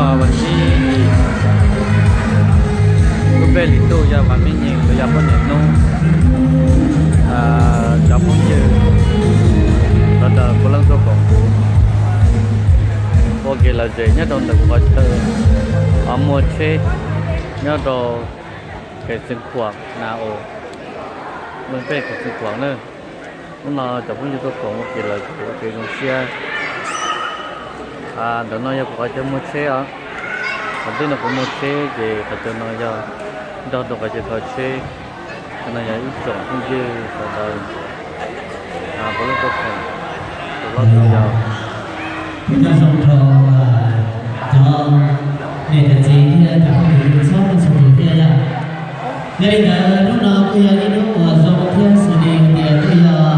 Vas thib, lub npe li ntuj yog Vam Meej Nyem los yog poj niam Nub. Cov phooj ywg sawv daws puav leej tuaj koom kuv ua kev lom zem nyob rau ntawm kuv qhov chaw muag tsheb nyob rau Kev Xeev Khuam na, lub npe Kev Xeev Khuam na. Hnub no cov phooj ywg tuaj koom ua kev lom zem ua kev zoo siab. Ntawm no yog kuv qhov chaw muag tsheb os. Qhov ntej no kuv muag tsheb ces qhov chaw no yog nrog rau qhov chaw kho tsheb. Qhov no yog ib tsoom phooj ywg sawv daws puav leej tuaj koom, tus hlob tus yau. Kuv nco zoo rau cov niam cov txiv thiab cov phooj ywg txhua leej txhua tus thiab yom. Yog li ntawd hnub no kuj yog ib hnub uas zoo thiab xws li hais tias kuj yog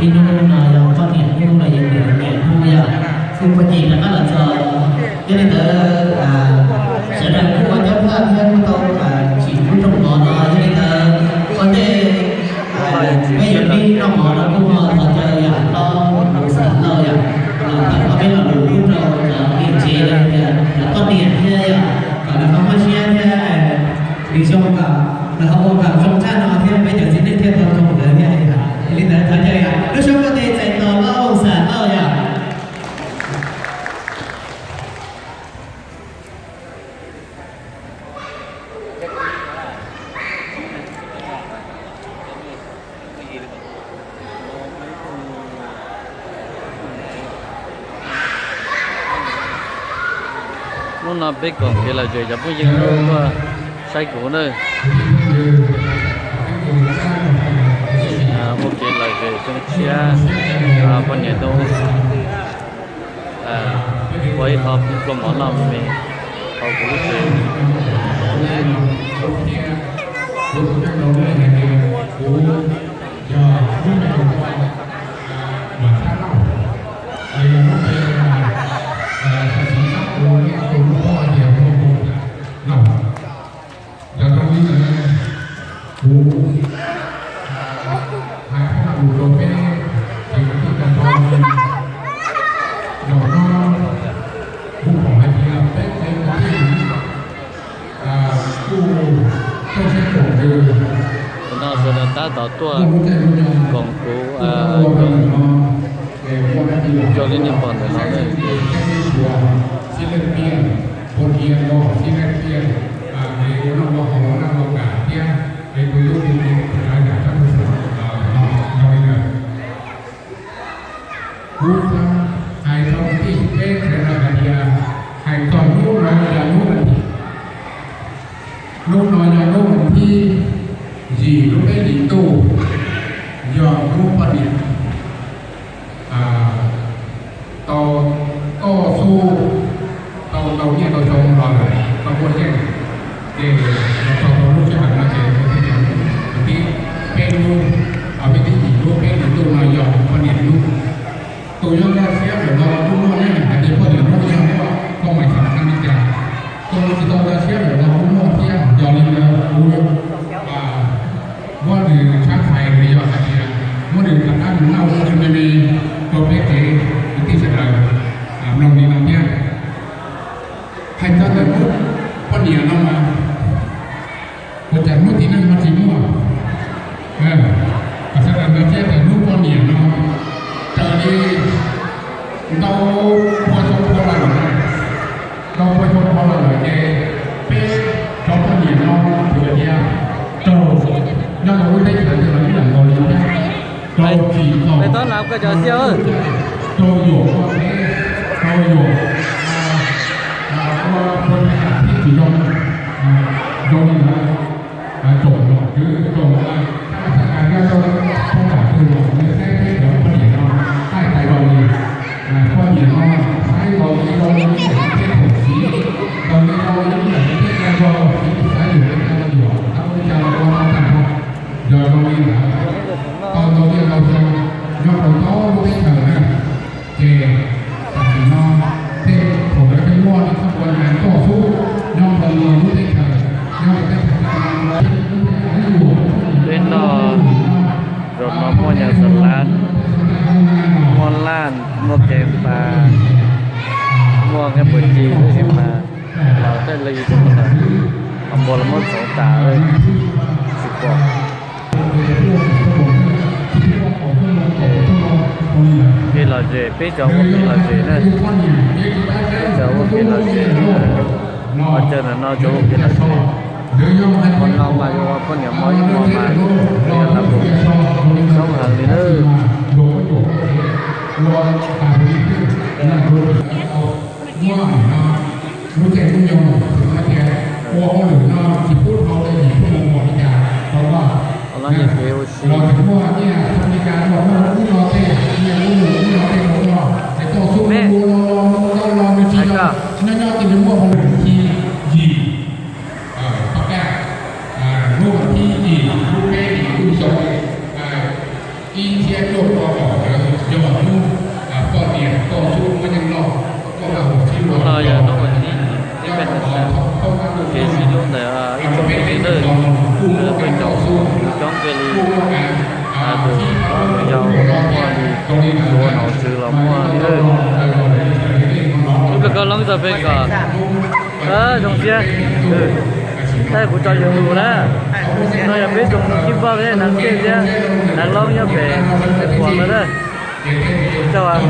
ib hnub no yog poj niam hnub los yog niam hnub yom, kuj puag ncig rov qab los txog. Yog li ntawd sawv daws kuj ua nyob thaj thiab kuj tau tsim lub rooj mov no, yog li ntawd ua ntej peb yuav nij noj mov no kuj ho thov caw yom hlob Xeem Lauj yom, tawm qhov peb los lus pub rau cov niam tsev los tias cov poj niam thiab yom, kom lawv ho muaj siab thiab nws xyoo kom lawv ho ua kom zoo tshaj no thiab peb cov txiv neej thiaj tau koom lawv thiab. Yog li ntawd thov caw yom, lub suab muaj tes txais tos Lauj Xeem Lauj yom. Hnub no peb koom kev lom zem cov phooj ywg tuaj saib kuv na. Ua kev lom zem zoo siab poj niam hnub. Ua ib qho nplua mov noj me me hauv kuv lub tsev. Yog zoo li ntawd, kuv hais phaj lus rau peb tsev kwv tij tag nrho. Zaum no kuv pom hais tias peb tsev kwv tij kuj tau siab koom nws. Tus no sawv daws tab tom tuaj koom kuv cov, zoo li nej pom ntawm no na. Sib leej tiag, ua kiag los sib leej tiag, es ua noj ua haus ua noj ua kam thiab, es tus hlub tus nyiam tus tsav yam sab tus xwm no zoo li ntawd. Kuv xav hais rau kwv tij peb sawv daws hais tias, hais txog hnub no yog hnub vas thib, hnub no yog hnub vas thib yim lub peb hlis ntuj, yog hnub poj niam tau koj xub tau tau nyiaj tau zoo los lawm, tau muaj yeej, ces los txog rau lub sij hawm no ces kwv tij, peb hnub, peb thib yim lub peb hlis ntuj no yog poj niam hnub. Tus yog nkag siab ntawm no kuj muaj yeej hais tias poj niam hnub yog muaj koj mais xam khaj li cas. Tus tsis tau nkag siab ntawm no kuj muaj thiab. Yog li ntawd kuv muab nws tshab txhais los yog hais tias muab nws rov qab mus noj ua si me me rau peb tsev kwv tij sawv daws mloog li no thiab. Hais txog ntawm hnub poj niam no mas, ua cas hnub txiv neej ho tsis muaj? Kom sawv daws nkag siab tias hnub poj niam no raws li ntau pua xyoo dhau los lawm, ntau pua xyoo dhau los lawm ces peb cov poj niam no kuv hais tias raug nyob rau lub teb chaws twg los ib yam nkaus li thiab. Raug tsim txom, raug yuam ua teb, raug yuam ua ua ua teb yam tib tsis zoo, zoo li ntawd. Tsoom nom tswv tsoom, txhab mas txhab kas nyob rau thoob nram twg los nws saib peb cov poj niam no thaij tau zoo li, poj niam no saib zoo li zoo li peb thaum siv, zoo li zoo li peb thaum siv, xav yuam li cas los yuam, xav ua li cas los ua tau tag nrho. Yog zoo li ntawd tau ntau tiaj ntau xyoo nyob rau ntau lub teb chaws na, ces tam sim no tej thaum lawv thiaj muaj li txoj ua nas toj xub nyob rau lub teb chaws, nyob rau teb chaws Peb noj, zaum no muaj nyuam xas lav, muaj laj, muaj kev pas. Muaj nqaij npua ci tab sis mas los tej li lawm, qhov npua los muab txhoov tas tsis pom. Kev lom zem, peb cov ua kev lom zem na, peb cov ua kev lom zem, pos caw ntawm no cov ua kev lom zem. Ua no mas yuav ua poj niam hmo ib hmo mas yuav tau mus soob heev li na. Lub caij lub nyoog kuv hais tias ua hauj lwm no tsis pub dhau li yimชั่วโมงli cas tau noj. Los yog kev ua si. Nyob nyob ces nws muaj hauj lwm thib yim, pab kaj, lub thib yim lub peb hlis lub xyoo ib txhiab cuaj pua kaum ntawd yog hnub poj niam toj xub muaj yeej noj. Hnub no yog hnub vas thib yim, ib peb hnub xwb, kev sib hlub ntawm ib tsoom phooj ywg na, peb cov yus coob kawg li, tus hlob tus yau los muaj li, tus hluas hauv tswv los muaj li na. Ib pliag koj hloov txog pem kom zoo siab. Tab kuv tso YouTube na. No yog peb tsoom Hmoob Cib Npoj thiab Hneev Xej thiab Hneev Loob nyob pem Xeev Khuam no na. Tsaug.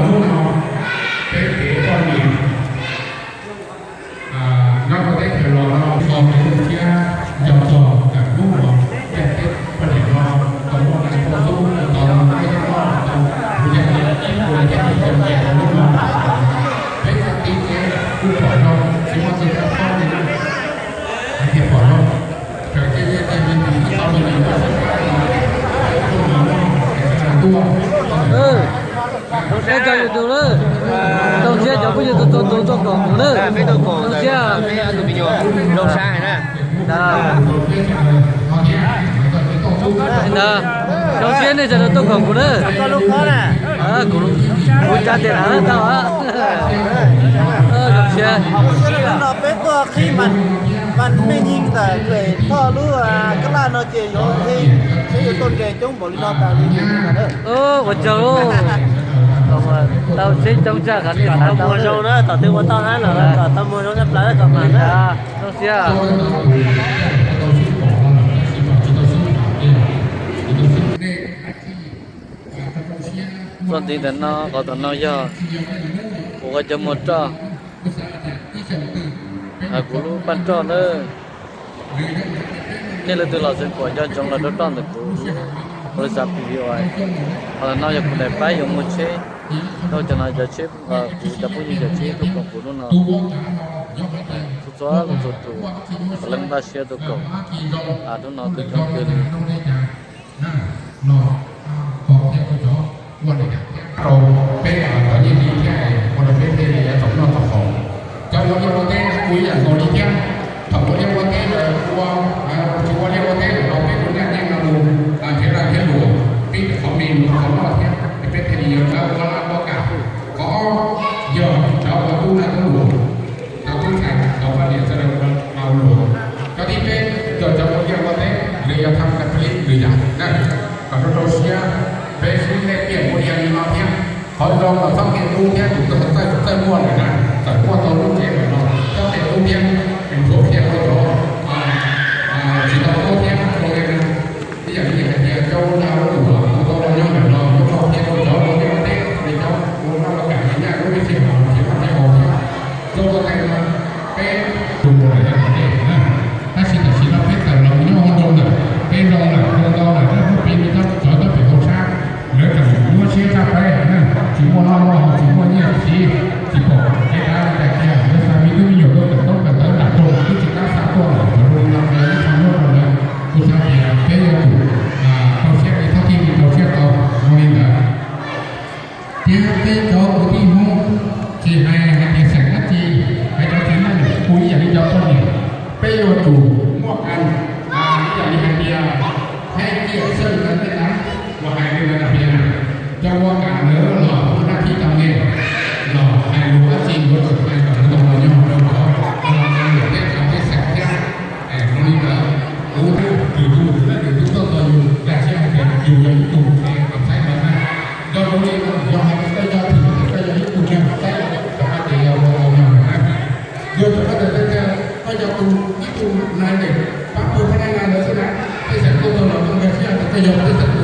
Nyob rau teb chaws los no, nco tus thiab nco txog ntawm hnub no, tej teb poj niam no tau muaj neeg tuaj xub tau muaj ib tug tau, kuv yog tias ib puas yam li xyoo ces rau hnub no, peb txoj kev teb kuj pom zoo, tsis muaj tus kab pab li na, hais tias pom zoo. Peb cov YouTube na, zoo siab cov phooj ywg tuaj tuaj tuaj koom kuv na. Zoo siab. Zoo siab nej sawv daws tuaj koom kuv na. Kuv, kuv tsa tes na tau. Zoo siab. No peb tuaj qhib mas, mas me nying ntawm Kawm Thoj lub kab laj no ces yuav, peb yuav tuaj nres coob npaum li no tas li. Ua tsaug. Tau tsheb coob tshaj qhov nej xav tau zoo na, tom twg ua tau hab los kom tau muag zoo tshaj plaws kom mam na. Zoo siab. Txoj ntiv ntawm no, qhov tom no yog kuv qhov cov muag roj, kuv lub paj roj na. Nej leej twg los Xeev Khuam nco ntsoov los rau roj ntawm kuv lub, kuv lub xav P V Y. Qhov tom no yog kuv daim pab yuav muag tsheb, rau cov no cov tsheb, kuv cov phooj ywg cov tsheb tuaj koom kuv hnub no. Txhua txhua leej txhua tus, leej npaj siab tuaj koom, hnub no kuj coob kawg li. Rau peb cov nyiaj li thiab, ua rau peb thiaj li yuav tau noj tau haus. Cov uas ua liaj ua teb kuj ib yam nkaus li thiab. Thaum ua liaj ua teb lawm ua, tsis ua liaj ua teb lawm los peb ua liaj nyeej no mus nrhiav lag nrhiav luam, peb qhov me mus qhov noj thiab, peb thiaj li yuav rov ua laj ua kam. Qhov ob yog cov uas tub naj tub luam, cov tub ntxhais, cov poj niam sawv daws ua luam. Cov thib peb yog cov ua liaj ua teb, nws yog tham kas lis nws yam na, kom rau rau siab, peb sib lej piam ua liaj li no thiab. Qhov zoo los txhob qhia tub thiab, tus txawj txawj muaj lawm na, txawm muaj tau lub tsev lawm no txhob qhia tub thiab, ntxuav qhia rau cov tsis tau tuaj thiab, zoo li ib yam li hais tias cov ua lag ua luam ua tau los nyob ntawm no, cov qhia rau cov ua liaj ua teb, cov ua noj ua kam nyaj lub me sij hawm tsis muaj teb haus thiab. Zoo li no peb tus ua liaj ua teb na, tab sis tam sim no peb tawm los nyob hauv nroog lawm, peb zoo lawm, zoo ntau lawm, peb pib cov cov pem hauv tshab, lawv tseem nyuaj siab tshaj peb na, tsis muaj noj muaj haus, tsis muaj nyiaj txiv, tsis pom kev tav li cas kiag. Lawv xa me tub me nyuam tuaj kawm ntaub kawm ntawv nram nroog twb tsis kam xa tuaj lawm, zoo li no ces ib qho nyob rau lawv, kuv xav tias peb yuav tsum rau siab li txhob txij li rau siab tau, zoo li ntawd. Thiab peb cov kwv tij Hmoob, tsis hais hais tias xeem dab tsi, hais cov txiv neej kuj ib yam li cov poj niam, peb yuav tsum muaj kas, ib yam li hais tias haib ciam xeej ntawd tej ntawd, uas hais li ntawd tias cov ua kam ntawd los muaj naj thib tau ne, los hais lus dab tsi yuav tsum hais kom zoo los nyob rau cov ua kam ntawd tej cov pej xeem thiab. Zoo li ntawd, kuv twb tus yus leej twg twb tuaj txog yus, nkag siab hais tias yus yog ib tug txheeb kom txheeb ntawd na. Yog zoo li no, yog hais tias koj yog twg, koj yog ib tug neeg txheeb, rov qab ces yog ua tau yog Yog tus ib tug nai ntawm pab pug phab nai na ntawd xwb na, tej xeem tuaj tau los tuaj nkag siab, tej yog tej xeem